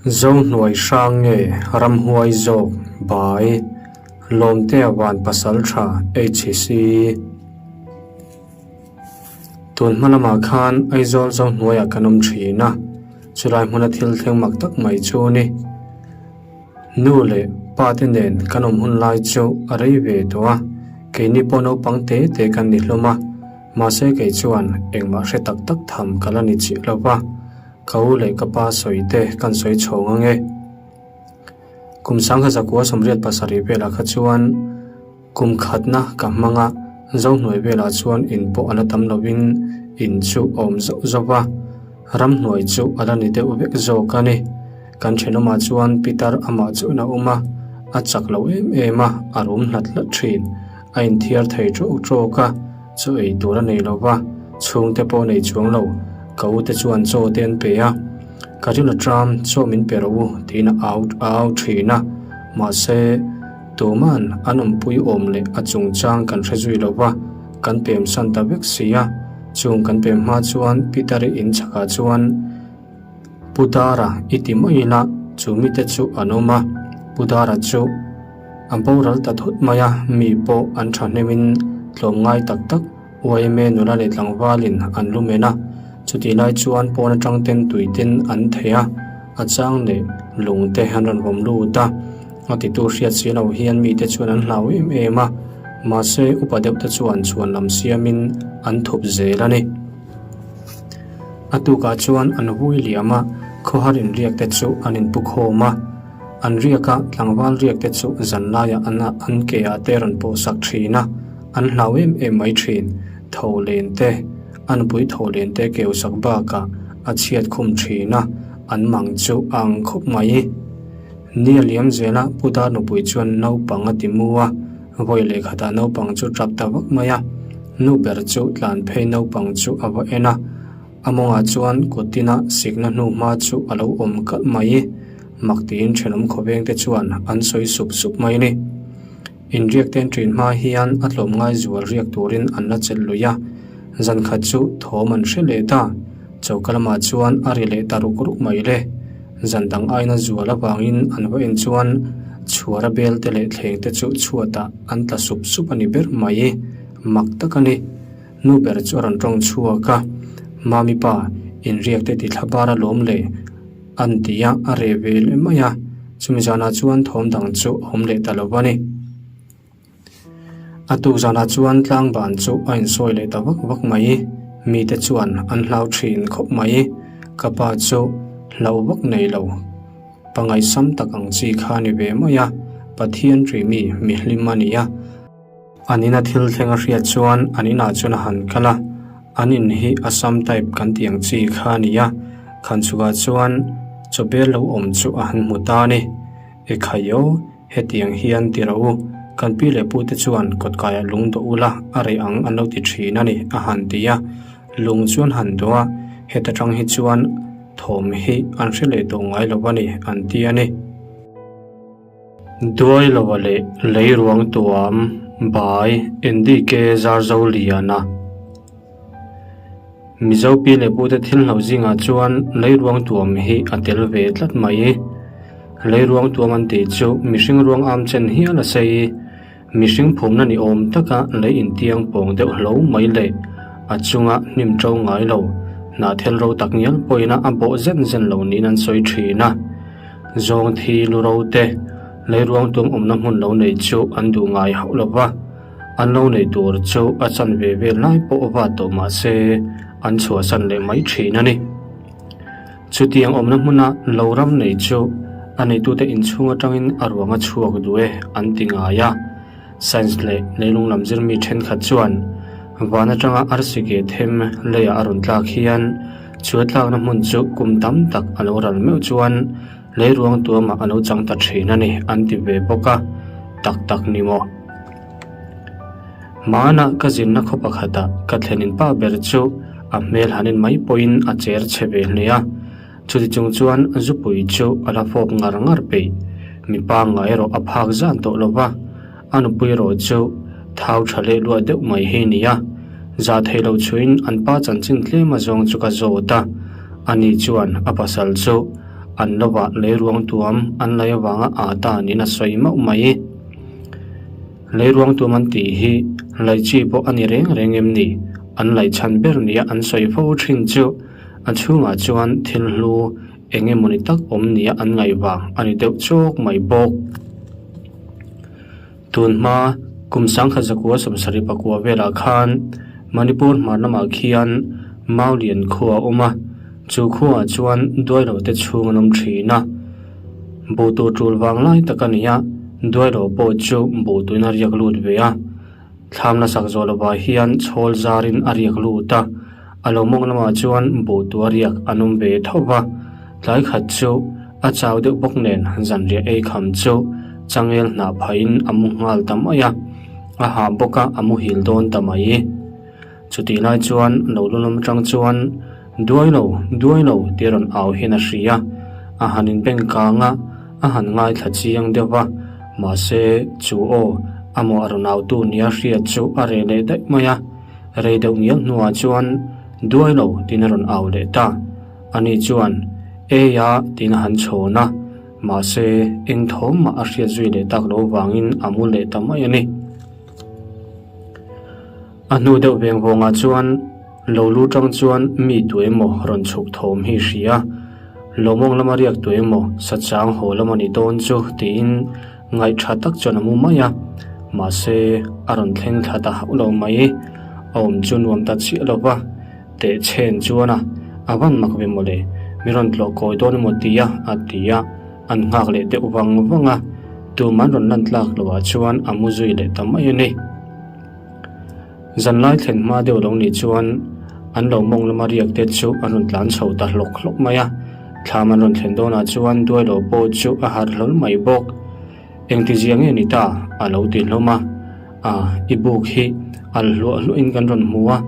Zohnuai hrang nge ramhuai zawk bai Lawmtea van pasal tha HC. Tun hma lamah khan Aizawl Zohnuaiah kan awm thin a, chulai hmuna thil thleng mak tak mai chu ni. Nu leh pa te nen kan awm hun lai chu a rei ve tawh a, keini pawh naupang te te kan ni hlawm a, mahse kei chuan engmah hre tak tak tham ka la ni chiah lo va. Ka u leh ka pa sawi te kan sawi chhawng ang e. Kum sangha zakua 87 velah kha chuan kum khatna ka hmang a, Zohnuai velah chuan in pawh a la tam lovin in chu a awm zauh zauh va, ramhnuai chu a la ni deuh vek zawk a ni. Kan thenawmah chuan Peter amah chuan a awm a, a chak lo em em a, a rum hlat hlat thin. A inthiar thei ṭawk ṭawk a, chaw ei tur a nei lo va, chhungte pawh nei chuang lo, ka u te chuan chaw te an pe a, Ka ril aṭam, chaw min pe rawh u tiin a au a au ṭhin a, mahse, tuma'n an awmpui awm leh a chungchang kan hre zui lo va, kan pem san ta vek si a, chung kan pem hma chuan Peter-i in chhakah chuan, Pu Dara i ti mai ila chu mite chu an awm a, Pu Dara chu a boral ta thut mai a, mi pawh an thahnemin tlawmngai tak tak yma nula leh tlangvalin an lu men a, chutih lai chuan pawn atang ten tui ten an thei a, a chang leh lung te an rawn vawm lut a, a titu hriat si lo hian mite chuan an hlau em em a, mahse upa deuh te chuan chhuan lam siamin an thup zel a ni. A tukah chuan an vui liam a, khawhar inriak te chu an inpu khawm a. An riak a, tlangval riak te chu zan laiah an an ke ah te rawn pawh sak thin a, an hlau em em mai thin. Tho len te, a nupui tho len te keu sak bakah a chhiat khum thin a, an mang chu a ang khawp mai. Ni a liam zel a, Pu Dar nupui chuan naupang a ti mu a, vawi lehkhatah naupang chu tap ta vak mai a. Nu ber chu tlan phei naupang chu a va en a, a mawngah chuan kut tina sikna hnu hma chu a lo awm kalh mai. Mak tiin thenawm khawveng te chuan an sawi sup sup mai a ni. Inriak ten ṭin hma hian a tlawmngai zual riak turin an la chelh lui a, zan khat chu thawm an hre leh ta. Choka lamah chuan a ri leh ta ruk ruk mai le. Zan dang aina zual avangin an va en chuan chhuara bel te leh thleng te chu chhuatah an tla sup sup a ni ber mai. Mak tak a ni. Nu ber chu a rawn tawng chhuak a, Mami pa, inriak te ti thla bar alawm le an ti a, a reh ve leh mai a. Chumi zanah chuan thawm dang chu a awm leh ta lo a ni. A tuk zanah chuan tlangban chu a insawi leh ta vak vak mai. Mite chuan an hlau thin khawp mai. Ka pa chu hlau vak nei lo. Pangaihsam tak ang chi kha a ni ve mai a, Pathian ṭih mi mi hlim a ni a. An ina thil thleng a hriat chuan an inah chuan a han kal a, an in hi Assam type kan tih ang chi kha a ni a, khanchhukah chuan chawbel lo awm chu a han hmu ta a ni. Ekhai aw, hetiang hian ti rawh u, kan pi leh pute chuan kawtkaiah lung dawh ula a reh ang an lo ti thin a ni a han ti a, lung chu an han dawh a, heta tang hi chuan thawm hi an hre leh tawh ngai lo a ni an ti a ni. Duai lova leh lei ruang tuam bai NDK Zarzo Liana. Mizo pi leh pute thil hlo zingah chuan lei ruang tuam hi a tel ve tlat mai. Lei ruang tuam an tih chu mihring ruang am chen hial a sei. Mihring phumna ni awm taka lei intiang pawng deuh hlo mai leh a chunga hnim to ngai lo, hnahthel ro tak ngial pawhin a bawh zen zen lo niin an sawi thin a. Zawng thi lu ro te, lei ruang tum awmna hmun lo nei chu an duh ngai hauh lo va, an lo nei tur chu a chan ve vel lai pawh va tawh mah se an chhuahsan leh mai thin a ni. Chutiang awmna hmuna lo ram nei chu a neitute inchhung atangin a ruang a chhuak duh e an ti ngai a. Science leh leilung lam zirmi thenkhat chuan van atanga arsi ke them leiah a rawn tlak hian chu a tlakna hmun chu kum tam tak a lo ral meuh chuan lei ruang tuamah a lo chang ta thin a ni an ti ve bawk a, tak tak ni maw? Hmanah ka zinna khaw pakhatah ka thlenin pa ber chu a hmel hanin mai pawhin a cher chhe ve hle a, chuti chung chuan zupui chu a la fawp ngar ngar peih. Mipa ngai erawh a phak zan tawh lo va, a nupui erawh chu thau tha leh luah deuh mai hi a ni a. Za thei lo chhuin an pa chanchin tlem azawng chu ka zawt a, ani chuan a pasal chu. An lovah leiruang tuam an lei avanga aa ta niin a sawi mauh mai. Leiruang tuam an tih hi laih chi pawh a ni reng reng em ni? An laih chhan ber nia an sawi fo thin chu a chhungah chuan thil hlu eng emawni tak awm nia an ngaih vang a ni deuh chawk mai bawk. Tun hma kum sangkhat zakua sawmsarih pakua velah khan Manipur hmar lamah khian Maulian khua a awm a, chu khuaah chuan Duailo te chhung an awm thin a. Buh tur tul vang lai tak a ni a, Duailo pawh chu buh tuin a riak lut ve a. Thlam la sak zawh lovah hian chhawl zarin a riak lut a, a lo mawng lamah chuan buh tua riak an awm ve tho va. Tlai khat chu a chau deuh bawk nen zanriah ei kham chu changel hnah phahin a mu nghal ta mai a, a hah bawk a a muhil dawn ta mai. Chutih lai chuan lo lu lam atang chuan Duai lo, duai lo tih a rawn au hian a hria. A han inbeng kang a, a han ngaithla chiang deuh va, mahse chu aw a mawh a rawn autu nia hriat chu a reh leh daih mai a. Rei deuh ngial hnuah chuan Duai lo tiin a rawn au leh ta. Ani chuan Ei a tiin a han chhawn a, mahse eng thawm mah a hriat zui leh tak loh vangin a mu leh ta mai a ni. A hnu deuh veng vawngah chuan lo lu tang chuan mi tu emaw rawn chhuk thawm hi hria. Lawmawng lama riak tu emaw sachang haw lam a ni dawn chu tiin ngaih tha tak chuan a mu mai a. Mahse a rawn thleng thla ta hauh lo mai. A awm chu nuam ta chiah lo va, teh chhen chuan a a van mak ve mawle, mi rawn tlawh kawi dawn emaw tia a ti a. An nghak leh deuh vang vang a, tum an rawn lan tlak loh ah chuan a mu zui leh ta mai a ni. Zanlai thlen hma deuh lo nih chuan an lo mawng lama riak te chu an rawn tlan chho ta hlawk hlawk mai a, thlam an rawn thlen dawnah chuan Duailo pawh chu a harh hlawl mai bawk. Engtizia nge ni ta? a lo ti hlawm a. A, i buk hi al hluah hluahin kan rawn hmu a,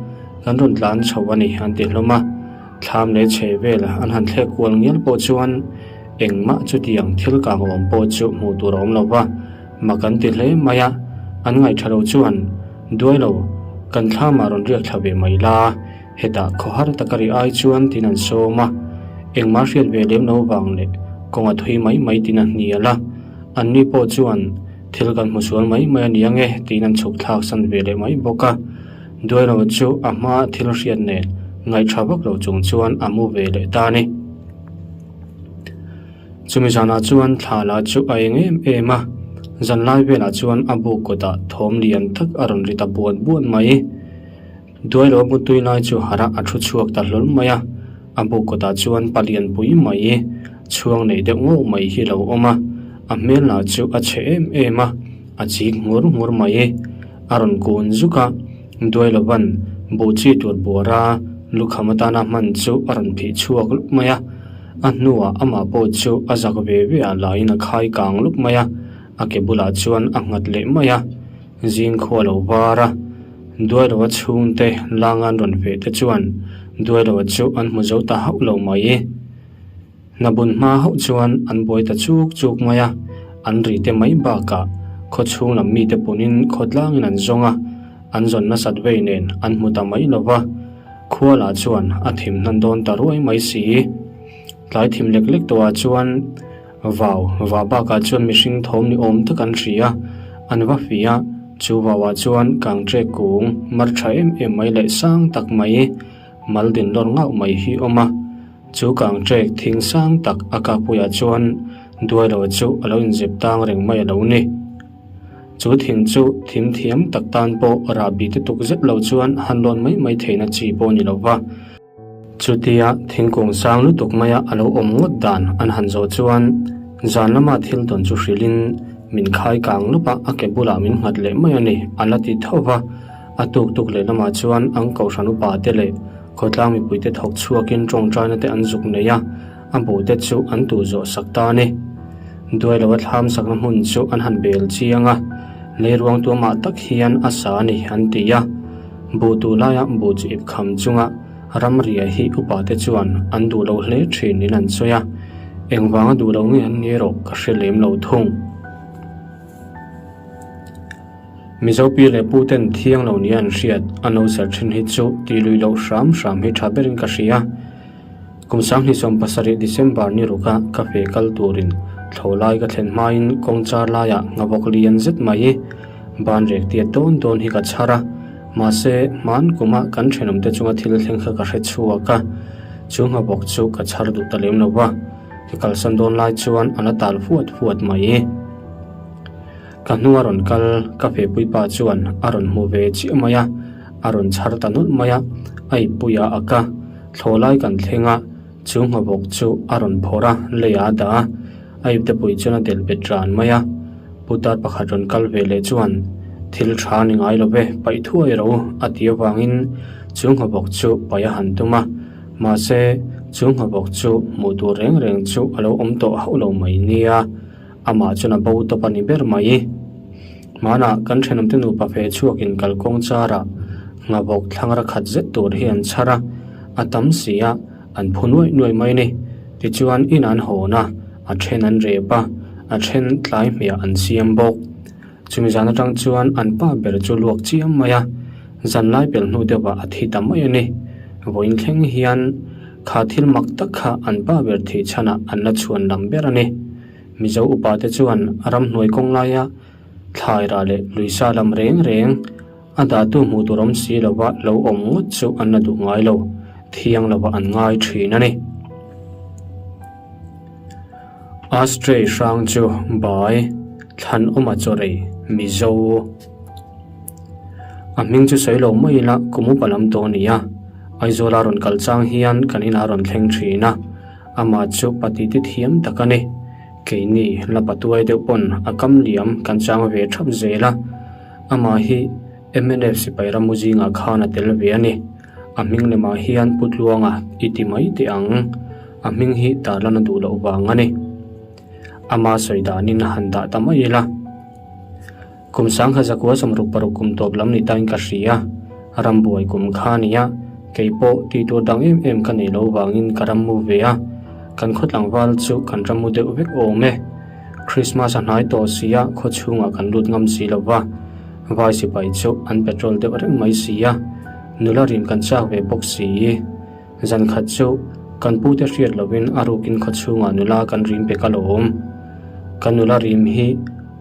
kan rawn tlan chho a ni an ti hlawm a. Thlam leh chhe vel an han thlek kual ngial pawh chuan engmah chutiang thil kang awm pawh chu hmuh tur a awm lo va. Mak an ti hle mai a, an ngaihṭha lo chuan, Duai lo, kan thlamah rawn riak thla ve mai la, hetah khawhar taka ri ai chuan tin an sawm a, engmah hriat ve lem lo vang leh kawng a thui mai mai tin a hnial a, anni pawh chuan thil kan hmu sual mai mai a ni ang e tiin an chhuk thlak san ve leh mai bawk a. Duai lo chu a hma thil hriat nen ngaihṭha vak lo chung chuan a mu ve leh ta a ni. Chumi zanah chuan thla lah chu a eng em em a, zanlai velah chuan a buk kawtah thawm lian tak a rawn ri ta buan buan mai. Duailo mutui lai chu harah a thu chhuak ta hlawl mai a, a buk kawtah chuan palian pui mai, chhuang nei deuh ngawh mai hi lo awm a, a hmel lah chu a chhe em em a, a chik ngur ngur mai. A rawn kun zuk a, Duailovan buh chi tur buara lukham atana hman chu a rawn phih chhuak lup mai a. A hnuah amah pawh chu a zak ve ve ah laiin a khai kang lup mai a, a ke bulah chuan a nghat leh mai a. Zing khua lo var a, Duailoa chhungte langa an rawn feh te chuan Duailoa chu an hmu zo ta hauh lo mai. Hna bun hma hauh chuan an buai ta chuk chuk mai a, an ri te mai bakah khaw chhung lam mite punin khawtlangin an zawng a, an zawn nasat vei nen an hmu ta mai lo va. Khua lah chuan a thim hnan dawn ta ruai mai si. Tlai thim lek lek tawhah chuan vau vah bakah chuan mihring thawm ni awm tak an hria a, an va fih a, chu vauah chuan kangṭek kung mar ṭha em em mai leh sang tak mai mal din lawr ngauh mai hi awm a. Chu kangṭek thing sang tak a kakpuiah chuan Duailo chu a lo inzep tang reng mai a lo ni. Chu thing chu thim thiam tak tan pawh rahbi te tuk zet lo chuan han lawn mai mai theihna chi pawh ni lo va. Chutia thingkung sang lutuk maia a lo awm ngawt dan an han zawh chuan zan lama thil tawn chu hrilhin min khai kang lup a, a ke bulah min nghat leh mai a ni, a la ti tho va. A tuk tuk leh lamah chuan an kohhran upa te leh khawtlang mipuite thawk chhuakin tawngtaina te an zuk nei a. A bute chu an tuh zawh sak ta a ni. Duailo a thlam sakna hmun chu an han bel chiang a, leiruang tuamah tak hian a sa a ni an ti a. Buh tuh laia buh chu ip kham chunga ramria hi upate chuan an duh lo hle thin niin an sawi a, engvanga duh lo nge an ni erawh ka hre lem lo thung. Mizo pi leh pu ten thiang lo nia an hriat, an lo ser thin hi chu tih lui loh hram hram hi tha berin ka hria. Kum 2017 December ni ruka ka fe kal turin thlawhlai ka thlen hmain kawng char laiah nghavawk lian zet mai ban rek tiat dawn dawn hi ka chhar a, mahse hman kuma kan thenawmte chunga thil thleng kha ka hre chhuak a, chu nghavawk chu ka chhar duh ta lem lo va, ka kalsan dawn lai chuan a la tal fuat fuat mai. Ka hnunga rawn kal ka fehpui pa chuan a rawn hmu ve chiah mai a, a rawn chhar ta nawlh mai a, a ippui a ak a, thlawhlai kan thleng a, chu nghavawk chu a rawn phawrh a, leiah a dah a, a iptepui chuan a delh bet ran mai a. Putar pakhat rawn kal ve leh chuan, Thil tha ni ngai lo ve, paih thuai ro a ti avangin chu nghavawk chu paih a han tum a, mahse chu nghavawk chu hmuh tur reng reng chu a lo awm tawh hauh lo mai nia. Amah chuan a bo tawp a ni ber mai. Hmanah kan thenawmte nupa fe chhuakin kalkawng charah nghavawk thlangra khat zet tur hi an chhar a, a tam si a, an phu nuaih nuaih mai ni. Tichuan in an hawn a, a then an rep a, a then tlai hmiah an siam bawk. Chumi zan atang chuan an pa ber chu luak chiam mai a, zanlai pel hnu deuhah a thi ta mai a ni. Vawiin thleng hian kha thil mak tak kha an pa ber thih chhanah an la chhuan lam ber a ni. Mizo upa te chuan ramhnuai kawng laia thlaira leh luisa lam reng reng a dahtu hmuh tur awm si lova lo awm ngawt chu an la duh ngai lo, thiang lova an ngai thin a ni. Astray hrang chu bai thlan awma chaw rei Mizo. A hming chu sawi lo mai ila kum upa lam tawh a ni a, Aizawla rawn kal chang hian kan inah rawn thleng thin a. Amah chu pati ti thiam tak a ni. Keini la patuai deuh pawn a kam liam kan chang ve thap zel a. Amah hi mnf sipai ramu zingah khan a tel ve a ni. A hming lemah hian Pu Tluanga i ti mai teh ang. A hming hi tarlan a duh loh vang a ni. Ama sawi danin a han dah ta mai ila. Kum sangha zakua 66 kum tawp lam ni tain ka hria, rambuai kum kha a nia, kei pawh tih tur dang em em ka nei lo vangin ka ram mu ve a, kan khaw tlangval chu kan ram mu deuh vek awm e. Christmas a hnai tawh sia khaw chhungah kan lut ngam si lo va, vai sipai chu an petrol deuh reng mai sia, nula rim kan chak ve bawk si. Zan khat chu kan pute hriat lovin a rukin khaw chhungah nula kan rim pek alawm. Kan nula rim hi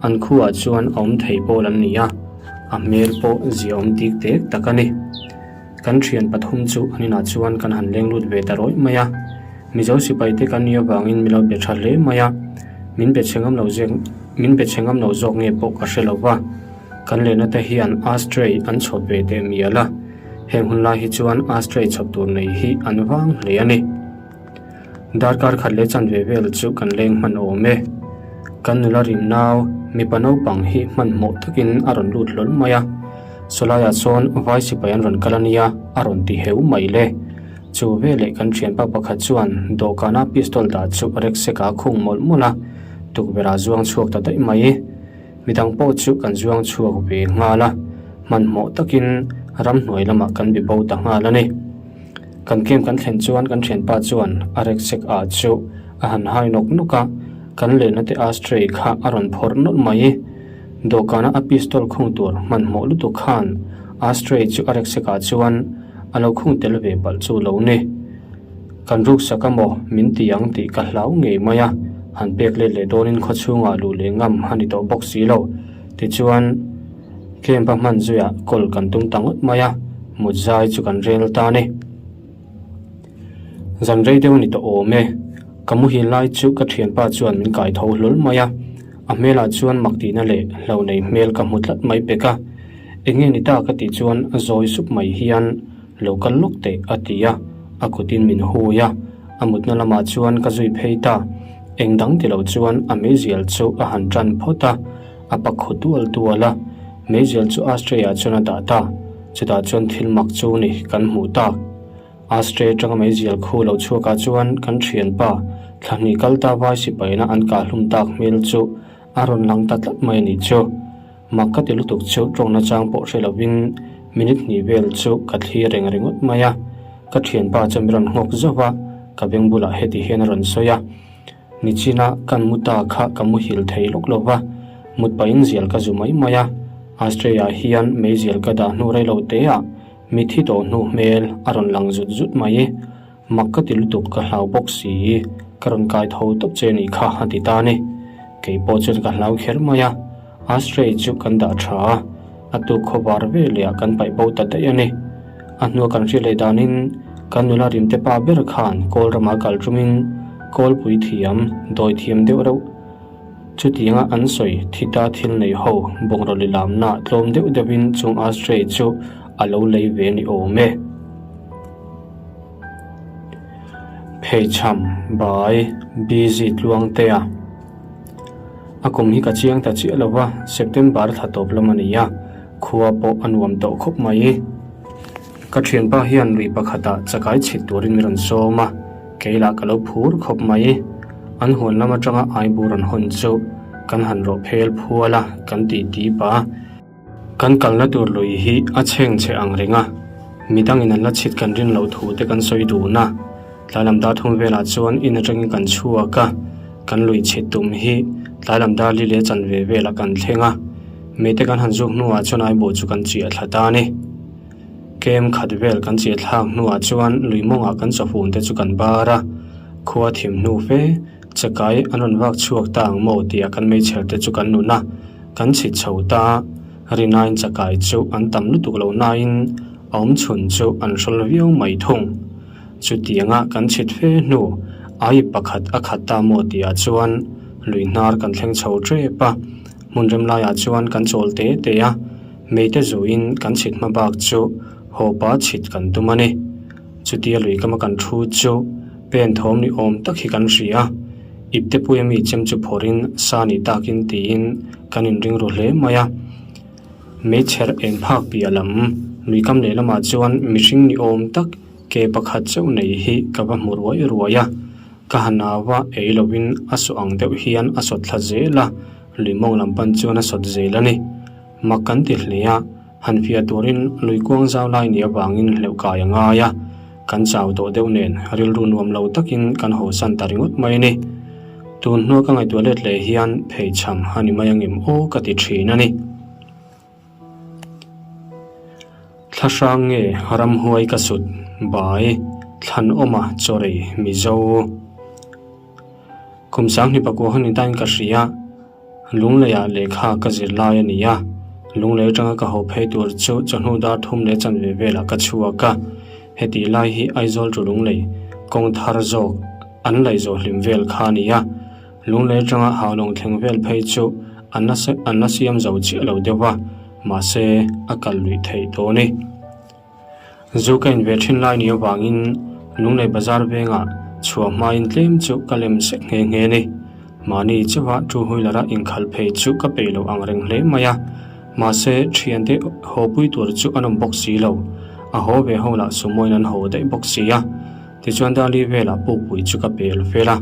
an khuah chuan a awm thei pawl an ni a, a hmel pawh zia awm tik tek tak a ni. Kan thian pathum chu an inah chuan kan han leng lut ve ta rawih mai a. Mizo sipai te kan nih avangin min lo be tha hle mai a, min be chhe ngam lo zek min be chhe ngam lo zawk nge pawh ka hre lo va. Kan lehna te hian Astray an chhawp ve teh mial a. Heng hun lai hi chuan Astray chhawp tur nei hi an vang hle a ni. Darkar khat leh chanve vel chu kan leng hman awm e. Kan nula rim nau, mipa naupang hi hmanhmawh takin a rawn lut hlawl mai a. Sawlaiah sawn vai sipai an rawn kal a nia, a rawn ti heu mai le. Chu veleh kan thianpa pakhat chuan dawhkana pistol dah chu rek sek a khung mawlh mawlh a, tukverh ah zuang chhuak ta daih mai. Midang pawh chu kan zuang chhuak ve nghal a, hmanhmawh takin ramhnuai lamah kan bi bo ta nghal a ni. Kan camp kan thlen chuan kan thianpa chuan a rucksack ah chu a han hai nawk nawk a, kan lehna te ashtray kha a rawn phawrh nawlh mai. Dawhkana a pistol khung tur hmanhmawh lutuk khan ashtray chu a rucksack ah chuan a lo khung tel ve palh chu lo ni. Kan ruksak a maw min ti ang tih ka hlau ngei mai a, han pek let leh dawnin khaw chhungah luh leh ngam a ni tawh bawk si lo. Tichuan, camp a hman zuiah call kan tum ta ngawt mai a, mut zai chu kan rel ta a ni. Zan rei deuh a ni tawh awm e, ka muhil lai chu ka thianpa chuan min kai tho hlawl mai a, a hmelah chuan mak tihna leh hlo nei hmel ka hmu tlat mai pek a. Eng nge ni ta ka tih chuan zawi sup mai hian Lo kal lawk teh a ti a, a kutin min hui a, a mutna lamah chuan ka zui phei ta. Eng dang ti lo chuan a meizial chu a han tan phawt a, a pak khu tual tual a, meizial chu ashtray ah chuan a dah ta, chutah chuan thil mak chu ni kan hmuh tak. Ashtray atanga meizial khu lo chhuak ah chuan kan thianpa thla hnih kal ta vai sipaina an kah hlum tak hmel chu a rawn lang ta tlat mai a nih chu. Mak ka ti lutuk chu tawngna chang pawh hre lovin minute hnih vel chu ka thlir reng ringawt mai a. Ka thianpa chu mi rawn nghawk zauh a, ka beng bulah heti hian a rawn sawi a, Nichina kan mu ta kha ka muhil thei lawk lo va, mut pahin zial ka zu mai mai a. Ashtray ah hian meizial ka dah hnu rei lo te ah mithi tawh hnu hmel a rawn lang zut zut mai. Mak ka ti lutuk ka hlau bawk si, ka rawn kai tho tawp che nih kha a ti ta a ni. Kei pawh chuan ka hlau kher mai a, ashtray chu kan dah tha a, a tuk khawvar veleh ah kan paih bo ta daih a ni. A hnua kan hriat leh danin kan nula rimte pa ber khan kawl ramah kal tumin kawlpui thiam, dawi thiam deuh reuh chutianga an sawi thita thil nei ho bungraw lilamna tlawm deuh deuhin chung ashtray chu a lo lei ve ni awm e. Pheichham bai busy tluangtea a kum hi ka chiang ta chiah lo va, September thla tawp lam a ni a, khua pawh a nuam tawh khawp mai. Ka thianpa hian lui pakhatah chakai chhit turin min rawn sawm a, kei lah ka lo phur khawp mai. An huan lam atanga aibu rawn hawn chu kan han rawh phel phual a, kan tih tip a. Kan kalna tur lui hi a chheng chhe ang reng a, midangin an la chhit kan rin loh thu te kan sawi dun a. Tlai lam dar thum velah chuan in atangin kan chhuak a, kan lui chhit tum hi tlai lam dar li leh chanve velah kan thleng a, mite kan han zuk hnuah chuan aibuh chu kan chiah thla ta a ni. Kem khat vel kan chiah thlak hnuah chuan lui mawngah kan chawhun te chu kan bar a, khua thim hnu fe chakai an rawn vak chhuak ta ang maw tia kan meichher te chu kan nun a. Kan chhit chho ta, Rinain chakai chu an tam lutuk lo nain a awm chhun chu an hrawl viau mai thung. Chutianga kan chhit fe hnu ai pakhat a khat ta maw tihah chuan lui hnar kan thleng chho tep a, hmun rem laiah chuan kan chawl te te a, meite zuin kan chhit hma bak chu hawpa chhit kan tum a ni. Chutia lui kama kan thu chu pen thawm ni awm tak hi kan hria. Iptepuia mi chem chu phawrhin sa ni takin tiin kan inring ru hle mai a. Meichher eng phak piah lam lui kam lehlamah chuan mihring ni awm tak ke pakhat chauh nei hi ka va hmu ruai ruai a. Ka han au a, ei lovin a sawh ang deuh hian a sawt thla zel a, lui mawng lam pan chuan a sawt zel a ni. Mak kan ti hle a. Han fiah turin lui kuang zau lai nih avangin hleuh kai a ngai a, kan chau tawh deuh nen rilru nuam lo takin kan hawsan ta ringawt mai a ni. Tun hnua ka ngaihtuah let leh hian pheichham a ni mai angem aw ka ti thin a ni. Thla hrang nge ramhuai ka sut bai thlanawma chawrei Mizo. Kum sanghnih pakua hun ni tain ka hria. Lungleiah lehkha ka zir lai a ni a, lunglei atanga ka haw phei tur chu chawhnu dar thum leh chanve velah ka chhuak a. Hetih lai hi Aizawl chu lunglei kawng thar zawk an laih zawh hlim vel kha a ni a, lunglei atanga Haulawng thleng vel phei chu an la an la siam zo chiah lo deuh va, mahse a kal luih theih tawh a ni. Zu ka in ve thin lai ni avangin Lunglei bazar vengah chhuah hmain tlem chu ka lem sek nghe nghe ni. Mahni chauha two wheeler a inkhalh phei chu ka peih loh ang reng hle mai a. Mahse thiante haw pui tur chu an awm bawk si lo. A haw ve ho lah sumoin an haw daih bawk si a. Tichuan Dali velah pukpui chu ka pel fel a.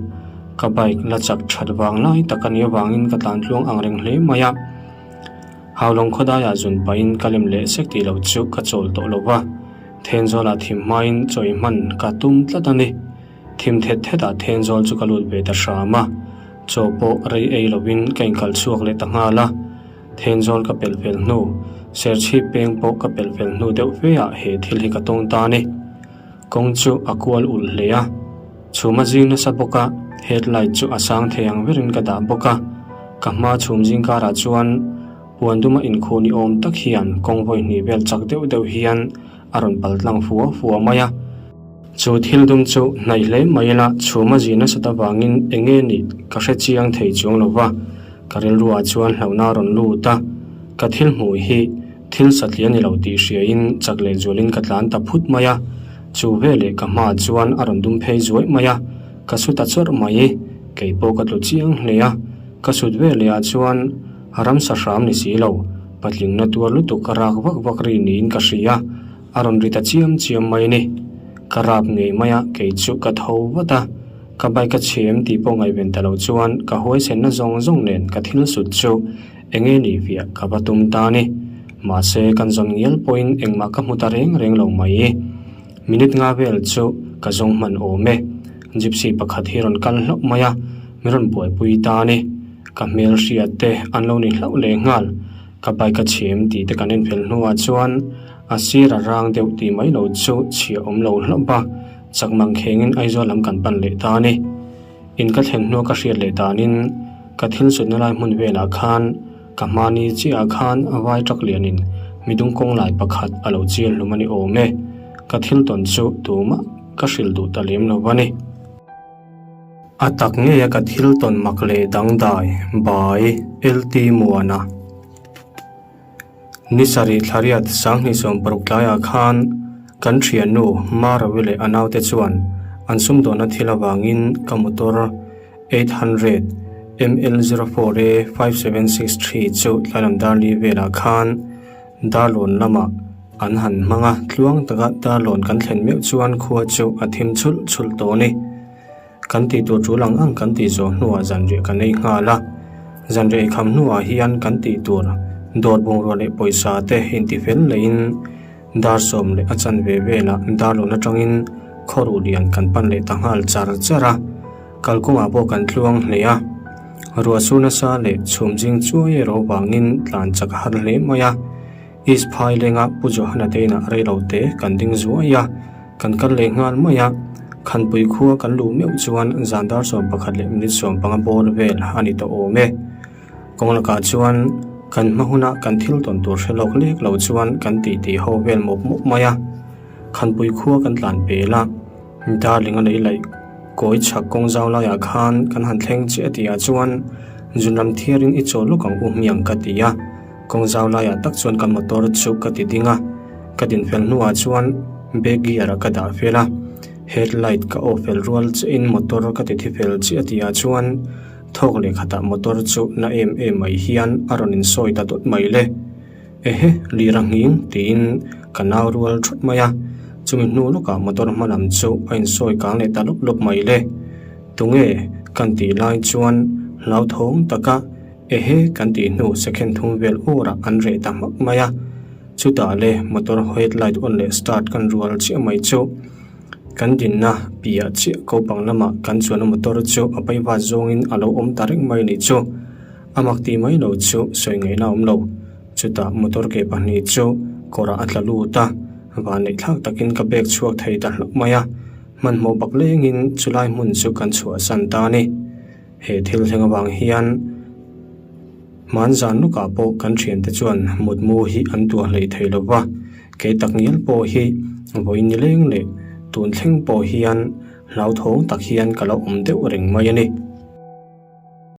Ka bike la chak that vang lai tak a nih avangin ka tlan tluang ang reng hle mai a. Haulawng khawdaiah zun pahin ka lem leh sek tih loh chu ka chawl tawh lo va, Thenzawlah thim hmain chawi hman ka tum tlat a ni. Thim thet thetah Thenzawl chu ka lut ve ta hram a, chaw pawh rei ei lovin ka inkhalh chhuak leh ta nghal a. Thenzawl ka pelh fel hnu, Serchhip peng pawh ka pelh fel hnu deuh feah he thil hi ka tawng ta a ni. Kawng chu a kual ulh hle a, chhum a zing nasa bawk a, headlight chu a sang thei ang berin ka dah bawk a, ka hma chhum zing karah chuan puan duma inkhuh ni awm tak hian kawng vawi hnih vel chak deuh deuh hian a rawn pal tlang fua fua mai a. Chu thil dum chu hnaih hle mai ila chhum a zin nasat avangin eng nge nih ka hre chiang thei chuang lo va, ka rilruah chuan hlauhna a rawn lut a, ka thil hmuh hi Thil satliah a ni lo tih hriain chak leh zualin ka tlan ta phut mai a, chu veleh ka hmaah chuan a rawn dum phei zuaih mai a, ka su ta chawrh mai, kei pawh ka tlu chiang hle a, ka sut veleh ah chuan ramsa hram ni si lo, patling na tuar lutuk ka rak vak vak ri niin ka hria, a rawn ri ta chiam chiam mai ni. Ka rap ngei mai a, kei chu ka tho vat a, ka bike a chhem tih pawh ngaihven ta lo chuan ka huaisenna zawng zawng nen ka thil sut chu Enge nih viah ka va tum ta ni. Mahse kan zawn ngial pawhin engmah ka hmu ta reng reng lo mai. Minute nga vel chu ka zawng hman awm e. Gypsy pakhat hi rawn kal hlauh mai a, min rawn buaipui ta ni. Ka hmel hriat te an lo ni hlauh leh nghal. Ka bike a chhem tih te kan en fel hnuah chuan a sir a rang deuh tih mai lo chu chhia awm lo hlauh a. Chak mang khengin Aizawl lam kan pan leh ta a ni. In ka thlen hnua ka hriat leh danin ka thil sutna lai hmun velah khan ka hmani chiahah khan vai truck lianin midung kawng lai pakhat a lo chial hlum a ni awm e. Ka thil tawn chu tumah ka hrilh duh ta lem lo a ni. A tak ngeia ka thil tawn mak leh dangdai by LT Muana. Ni sarih thlariat sanghnih 60 tlaiah khan kan thiannu Marawi leh a naute chuan an sumdawnna thil avangin ka motor 800 ML04A 5763 chu tlailam darli velah khan darlawn lamah an han hmang a, tluang taka darlawn kan thlen meuh chuan khua chu a thim chhulh chhulh tawh a ni. Kan tih tur tul ang ang kan tih zawh hnuah zanriah kan ei nghal a, zanriah eikham hnuah hian kan tih tur dawr bungrua leh pawisa te intifel leiin dar sawm leh a chanve velah darlawn atangin khawruh lian kan pan leh ta nghal char char a, kalkawngah pawh kan tluang hle a, ruah sur nasa leh chhum zing chuai erawh vangin tlan chak a har hle mai a. East phai lenga Pu Johana te inah reilo te kan ding zuai a, kan kal leh nghal mai a, Khanpui khua kan luh meuh chuan zan dar 11 leh minute 15 bawr vel a ni tawh awm e. Kawng lakah chuan kan hma huna kan thil tawn tur hre lawk lek lo chuan kan titi ho vel mawp mawp mai a, Khanpui khua kan tlan pel a, Darling a lei laih kawi chhak kawng zau laiah khan kan han thleng chiah tihah chuan zunram thiarin i chawl lawk ang u hmiang ka ti a. Kawng zau laiah tak chuan ka motor chu ka ti ding a, ka din fel hnuah chuan back gear ah ka dah fel a, headlight ka off fel rual chiahin motor ka ti thi fel chiah tihah chuan thawk leh khatah motor chu na em em mai hian a rawn insawi ta dawt mai le. Ehe, lir a nghing tiin ka nau rual thut mai a, chumi hnu lawkah motor hma lam chu a insawi kang leh ta lawp lawp mai le. Tunge kan tih lai chuan hlauthawng taka Ehe kan tih hnu second thum vel awrah an reh ta hmak mai a, chutah le motor headlight on leh start kan rual chiah mai chu kan dinna piah chiah kopang lamah kan chuanna motor chu a paivat zawngin a lo awm ta reng mai ni chu a mak tih mai lo chu sawi ngaihna a awm lo. Chutah motor ke pahnih chu kawrah a tla lut a, vanneih thlak takin ka bag chhuak thei ta hlauh mai a, hmanhmawh bak lengin chulai hmun chu kan chhuahsan ta a ni. He thil thleng avang hian hmanzan lukah pawh kan thiante chuan mutmu hi an tuah hleih thei lo va, kei tak ngial pawh hi vawi ni leng leh tun thleng pawh hian hlauthawng tak hian ka lo awm deuh reng mai a ni.